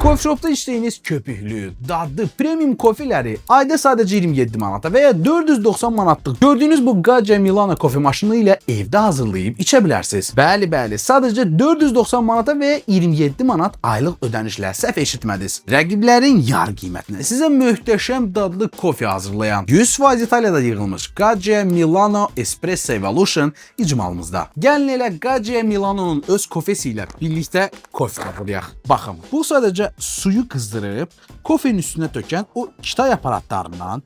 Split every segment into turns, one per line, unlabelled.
Coffee shopda içdiyiniz köpüklü, dadlı premium kofeleri ayda sadəcə 27 manata və ya 490 manatlıq gördüyünüz bu Gaggia Milano kofe maşını ilə evdə hazırlayıb içə bilərsiniz. Bəli, bəli, sadəcə 490 manata və ya 27 manat aylıq ödənişlə, səhv eşitmədiniz. Rəqiblərin yar qiymətinə sizə möhtəşəm dadlı kofe hazırlayan 100% İtaliyada yığılmış Gaggia Milano Espresso Evolution icmalımızda. Gəlin elə Gaggia Milano'nun öz kofesi ilə birlikdə kofe hazırlayaq. Baxın, bu sadəcə suyu qızdırıb kofenin üstünə tökən o Kitay aparatlarından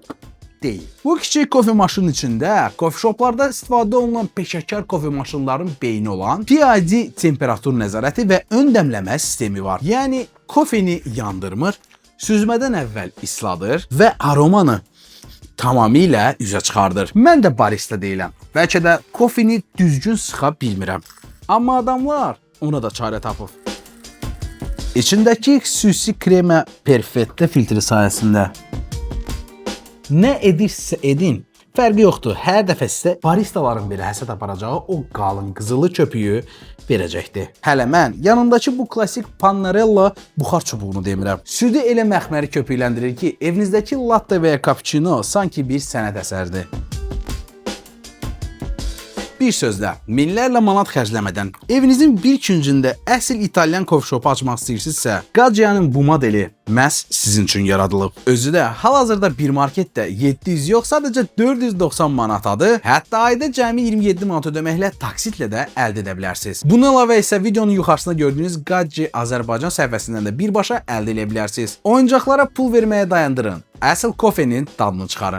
deyil. Bu kiçik kofe maşının içində coffee shoplarda istifadə olunan peşəkar kofe maşınlarının beyni olan PID temperatur nəzarəti və ön dəmləmə sistemi var. Yəni kofeni yandırmır, süzmədən əvvəl isladır və aromanı tamamilə üzə çıxardır. Mən də barista deyiləm. Bəlkə də kofeni düzgün sıxa bilmirəm. Amma adamlar ona da çarə tapıb. İçindəki xüsusi crema perfetta filtri sayəsində nə edirsə edin, fərqi yoxdur. Hər dəfə sizə baristaların belə həsəd aparacağı o qalın qızılı köpüyü verəcəkdir. Hələ mən yanındakı bu klassik Pannarello buxar çubuğunu demirəm. Südü elə məxməri köpükləndirir ki, evinizdəki latte və ya cappuccino sanki bir sənət əsəridir. Bir sözlə, minlərlə manat xərcləmədən evinizin bir küncündə əsl İtalyan coffee shopu açmaq istəyirsinizsə, Gaggia'nın bu modeli məhz sizin üçün yaradılıb. Özü də hal-hazırda bir marketdə 700 yox, sadəcə 490 manatadır. Hətta ayda cəmi 27 manat ödəməklə taksitlə də əldə edə bilərsiniz. Bundan əlavə isə videonun yuxarısında gördüyünüz Gaggia Azərbaycan səhifəsindən də birbaşa əldə edə bilərsiniz. Oyuncaqlara pul verməyə dayandırın. Əsl kofenin dadını çıxarın.